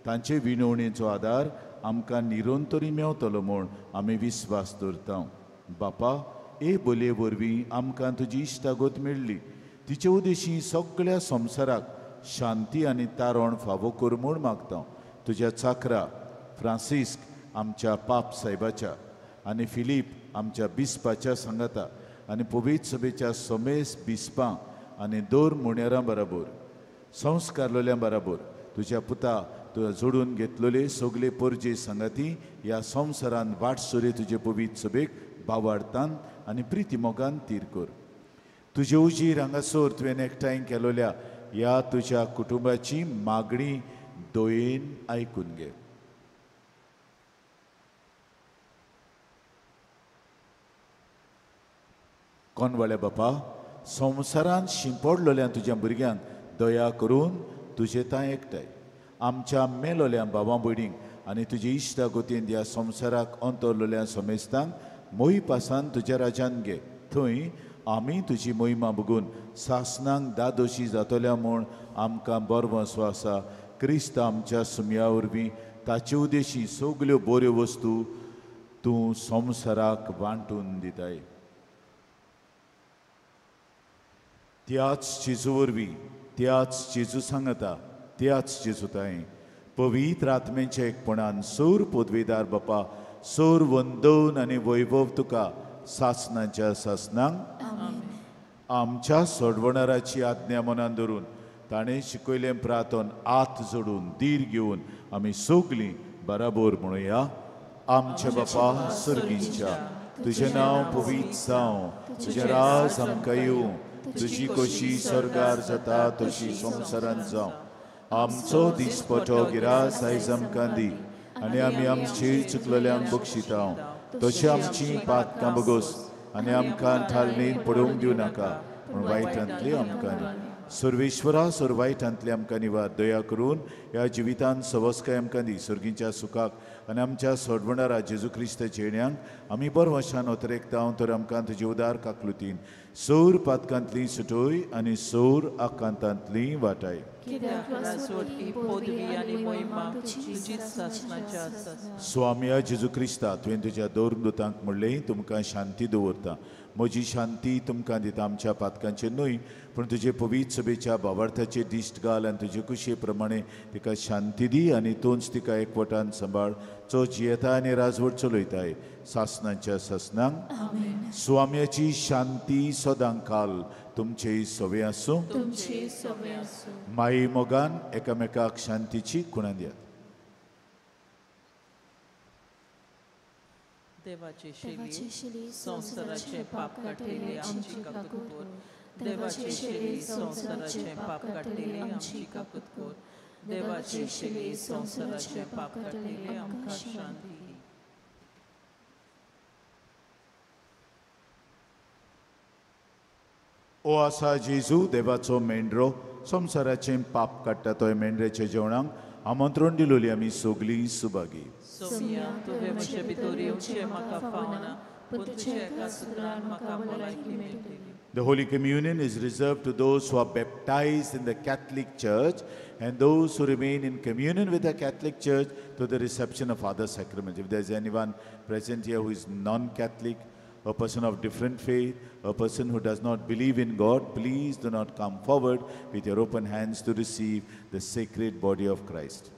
तांचे विनवणेचो आदार आमकां निरंतरी मेवतलो म्हूण आमी विस्वास दवरता. बापा, ए बोलये वरवीं आमकां तुजी इश्टागत मेळ्ळी, तिचे उदेशी सगळ्या संवसाराक शांती आनी तारण फावो कर म्हूण मागता. तुज्या चाकरा फ्रांसिस्क आमच्या पाप सायबाच्या आनी फिलीप आमच्या बिस्पाच्या सांगाता आनी पवित्र सभेच्या समेस बिस्पां आनी दोर मुणेरां बराबर संस्कारलोल्या बराबर तुज्या पुता तुज्या जोडून घेतलेले सगळे पोरजे सांगाती ह्या संवसारान वाटसुरे तुजे पवित्र सभेक बावाडतान आनी प्रिती मोगान तीर कर. तुजे उजीर हांगासर तुवें एकठांय केलोल्या ह्या तुज्या कुटुंबाची मागणी दयेन आयकून घे. कोनवाल्या बापा, संवसारान शिंपडलोल्या तुज्या भुरग्यांक दया करून तुजे तां एकठांय आमच्या मेलोल्या भावां भयणींक आनी तुजे इश्टागतीन ह्या संवसाराक अंतरलोल्या समेस्तांक मोही पासान तुज्या राज्यान घे. थंय आमी तुजी मोहिमा बघून सासनांक दादोशी जातल्या म्हूण आमकां बरवसो आसा. क्रिस्त आमच्या सुमया वरवीं ताचे उदेशी सगल्यो बऱ्यो वस्तू तूं संवसाराक वांटून दिताय. त्याच जेजू वरवीं, त्याच जेजू सांगता, त्याच जेजू ताई पवित्र आत्म्याच्या एकपणान सोर पदवेदार बापा सोर वंदन आनी वैभव तुका सासनाच्या सासनांक. आमच्या सोडवणाराची आज्ञा मनान धरून ताणें शिकयलें प्रार्थन आत जोडून धीर घेवन आमी सगलीं बराबर म्हणुया. आमच्या बापा सर्गींच्या, तुजें नांव पवित्र जावं, तुजें राज आमकां येवं, तुजी कशी स्वर्गार जाता तशी संवसारांत जावं. आमचो दिसपटो गिरास आयज आमकां दी आनी आमी आमची चुकलेल्यांक बक्षिता तशी आमची पातकां बगोस आनी आमकां थालणीन पडोवंक दिवं नाका पूण वायटांतली आमकां सर्वेश्वरा सर वायटांतली आमकां निवार दया करून ह्या जिवितान सवस्काय आमकां दी सर्गीच्या सुखाक आनी आमच्या सोडवणारा जेजू क्रिस्ताच्या येण्यांक आमी बरवशान अतरेकता तर आमकां तुजे उदार काकलुतीन सौर पातकांतली सुटोय आनी सौर आकांतांतली वाटाय. स्वाम्या जेजू क्रिस्ता तुवें तुज्या दोन दुतांक म्हणलें तुमकां शांती दवरता म्हजी शांती तुमकां दिता आमच्या पातकांचेर न्हय पूण तुजे पवित्र सभेच्या भावार्थाचेर दिश्ट घाल आनी तुजे कुशे प्रमाणे तिका शांती दी आनी तूंच तिका एकवटान सांबाळ चो जियेता आनी राजवट चलयताय सासनाच्या सासनांक. स्वाम्याची शांती सदां काल तुमचेय सवे आसूं. माई मोगान एकामेकाक शांतीची खुणा दियात. देवाची शेली संवसाराचे पाप काडटली आमची काकूत कर. देवाची शेली संवसाराचे पाप काडटली आमची काकूत कर. देवाची शेली संवसाराचे पाप काडटली आमकां शांती दी. ओ आसा जेजू देवाचो मेंढरो संवसाराचें पाप काडटा तो मेंढऱ्याच्या जेवणाक आमंत्रण दिलोली आमी सगळीं सुभागी. सोमिया तुवें म्हजे भितर येवचें म्हाका फावना पूण तुज्या एका सुत्रान म्हाका भलायकी मेळटली. The Holy Communion is reserved to those who are baptized in the Catholic Church and those who remain in communion with the Catholic Church to the reception of other sacraments. If there is anyone present here who is non-Catholic, a person of different faith, a person who does not believe in God, please do not come forward with your open hands to receive the sacred body of Christ.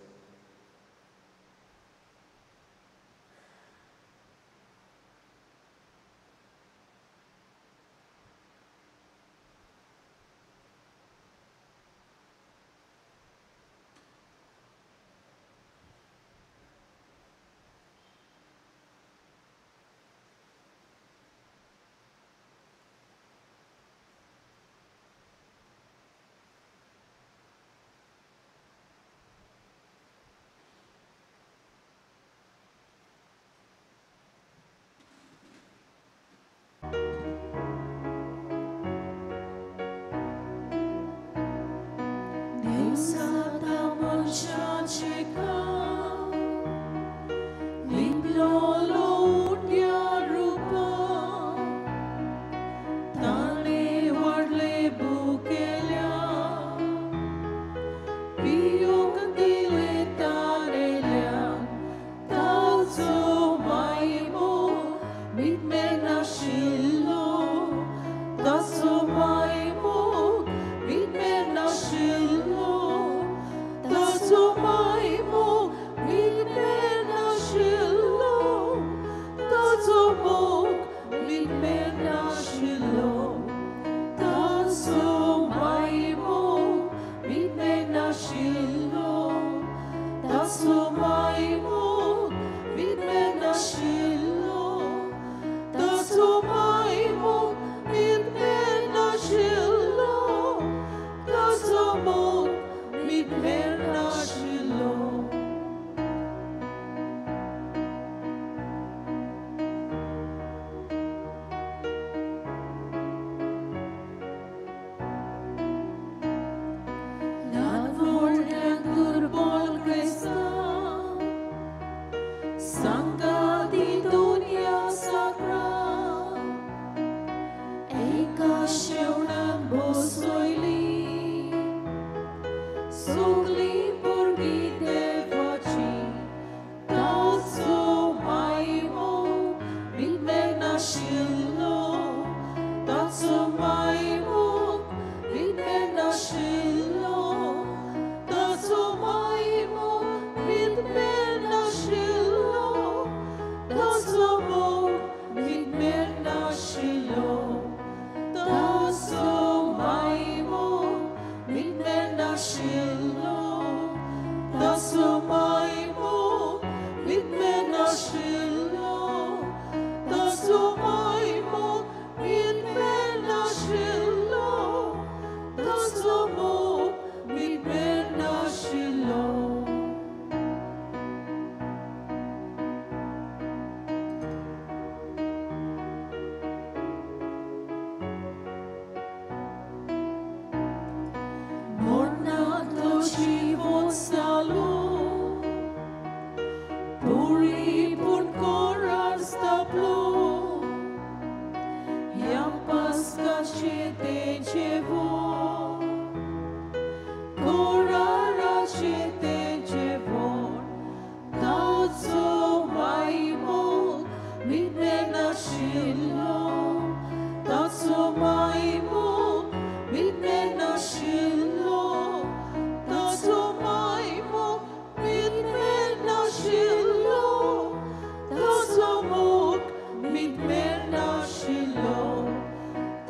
मोग मिटमेर नाशिल्लो,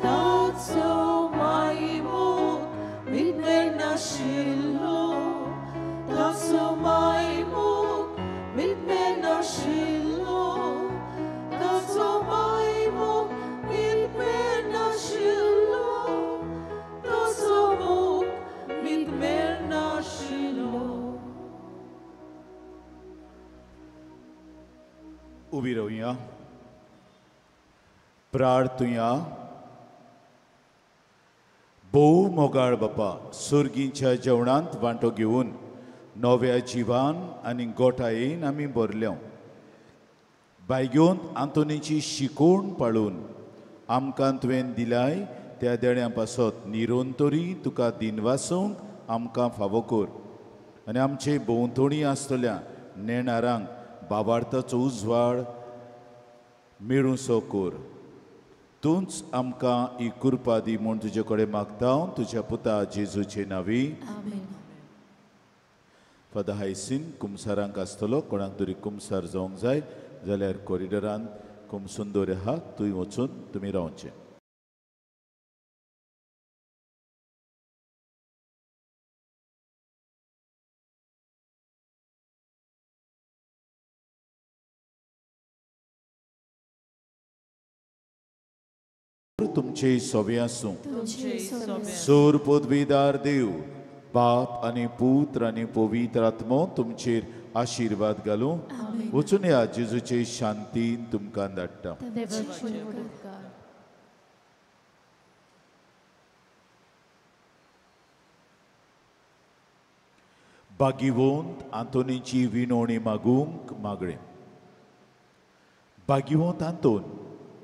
ताचो माय मोग मिटमेर नाशिल्लो, ताचो माय मोग मिटमेर नाशिल्लो, ताचो माय मोग मिटमेर नाशिल्लो, ताचो मोग मिटमेर नाशिल्लो. उबी रावया, प्रार्थुया. भोव मोगाळ बापा, सुर्गींच्या जेवणांत वांटो घेवन नव्या जिवान आनी गोठायेन आमी भरल्या. बायगेवन आंतोनीची शिकोवण पाळून आमकां तुवें दिलाय त्या देण्या पासत निरंतरी तुका दिनवासूंक आमकां फावो कर आनी आमचे भोंवतणी आसतल्या नेणारांक बाबार्थाचो उजवाड मेळूंसो कर. तूंच आमकां ही कृपा दी म्हूण तुजे कडेन मागता हांव, तुज्या पुता जेजूचे नांवी. फादर हायसीन कुमसारांक आसतलो, कोणाक तरी कुमसार जावंक जाय जाल्यार कॉरिडोरांत कुमसुंदोर आहा, थंय वचून तुमी रावचें. तुमचे सोबे आसूं. सोर पदवीदार देव बाप आनी पुत्र आनी पवित्र आत्मो तुमचेर आशिर्वाद घालूं. वचून ह्या जेजूचे शांतीन तुमकां धाडटा. भाग्यवंत आंतोनीची विनवणी मागूंक मागणें. भाग्यवंत आंतोन,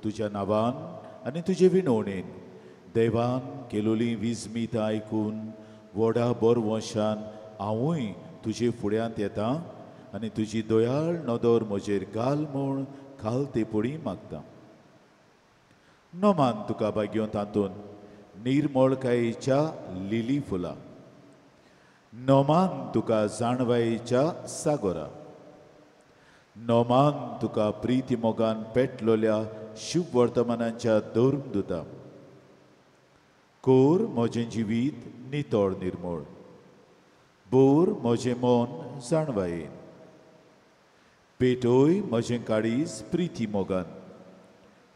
तुज्या नांवान आनी तुजे विनवणेन देवान केलोली विजमीत आयकून व्हडा बरवंशान हांवूय तुजे फुड्यांत येता आनी तुजी दयाळ नदर म्हजेर घाल म्हूण खाल तेपडी मागता. नमान तुका भाग्यवंत आंतोन निर्मळकायेच्या लिली फुलां, नमान तुका जाणवायेच्या सागोरा, नमान तुका प्रिती मोगान पेटलोल्या शुभ वर्तमानाच्या धर्मदुता. कोर म्हजें जिवीत नितळ निर्मळ, बोर म्हजें मन जाणवायेन, पेटोय म्हजें काळीज प्रिती मोगान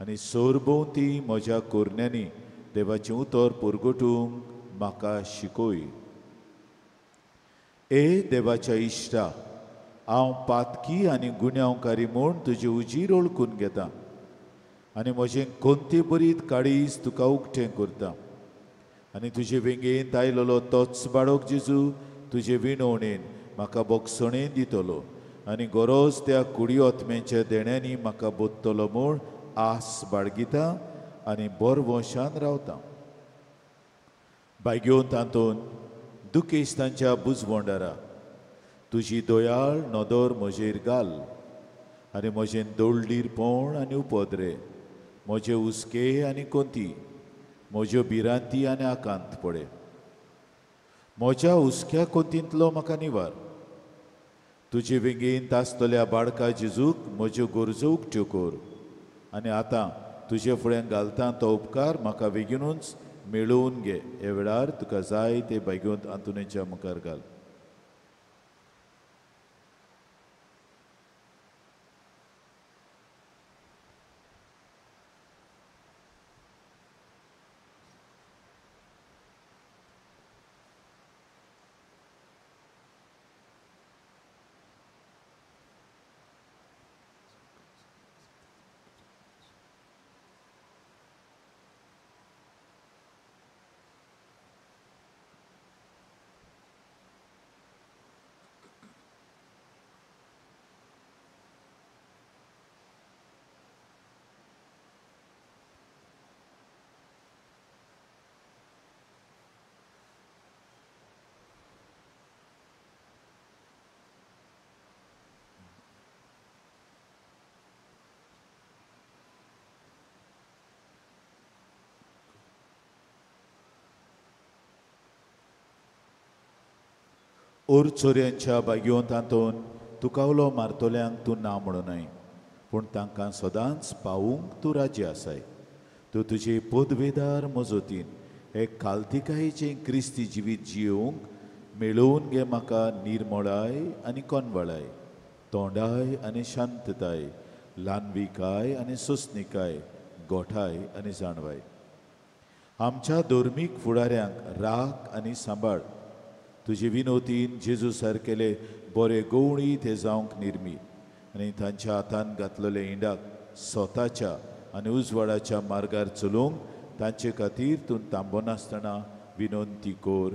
आनी सोरभोंवती म्हज्या कोरण्यांनी देवाचें उतर परगटूंक म्हाका शिकय. ए देवाच्या इश्टा, हांव पातकी आनी गुन्यांवकारी म्हूण तुजी उजीर ओळखून घेता आनी म्हजें कोणते बरीत काळीज तुका उक्तें करता आनी तुजे वेंगेंत आयलोलो तोच बाळक जेजू तुजे विनवणेन म्हाका बोगसणेन दितलो आनी गरज त्या कुडी आत्म्याच्या देण्यांनी म्हाका बोत्तलो म्हूण आस बाळगिता आनी बरवंशान रावता. भाग्यवंत आंतोन, दुखेस्तांच्या बुजवंडारा तुजी दयाळ नदर म्हजेर घाल आनी म्हजें दोळडीरपण आनी उपद्रे, म्हजे हुस्के आनी कोंती, म्हज्यो भिरांती आनी आकांत पडे. म्हज्या हुस्क्या कोंतींतलो म्हाका निवार. तुजे वेंगेंत आसतल्या बाळका जेजूक म्हज्यो गरजो उक्त्यो कर आनी आतां तुजे फुड्यान घालता तो उपकार म्हाका बेगीनूच मेळोवन घे. ह्या वेळार तुका जाय ते भाग्यवंत आंतोनीच्या मुखार घाल. ओर चोरयांच्या भाग्यवंत आंतोन, तुका उलो मारतल्यांक तूं ना म्हणूं न्हय, पूण तांकां सदांच पावूंक तूं राजी आसाय. तूं तुजे पदवेदार मजतीन हे कालतिकायेचें क्रिस्ती जिवीत जियोवंक मेळोवन घे म्हाका निर्मळाय आनी कोनवळाय, तोंडाय आनी शांतताय, ल्हानविकाय आनी सोंसणिकाय, गोठाय आनी जाणवाय. आमच्या धर्मीक फुडाऱ्यांक राख आनी सांबाळ. तुजे विनोतीन जेजू सारकेले बरे गवळी ते जावंक निर्मी आनी तांच्या हातान घातलेले इंडाक स्वताच्या आनी उजवाडाच्या मार्गार चलोवंक तांचे खातीर तूं तांबोनासतना विनंती कर.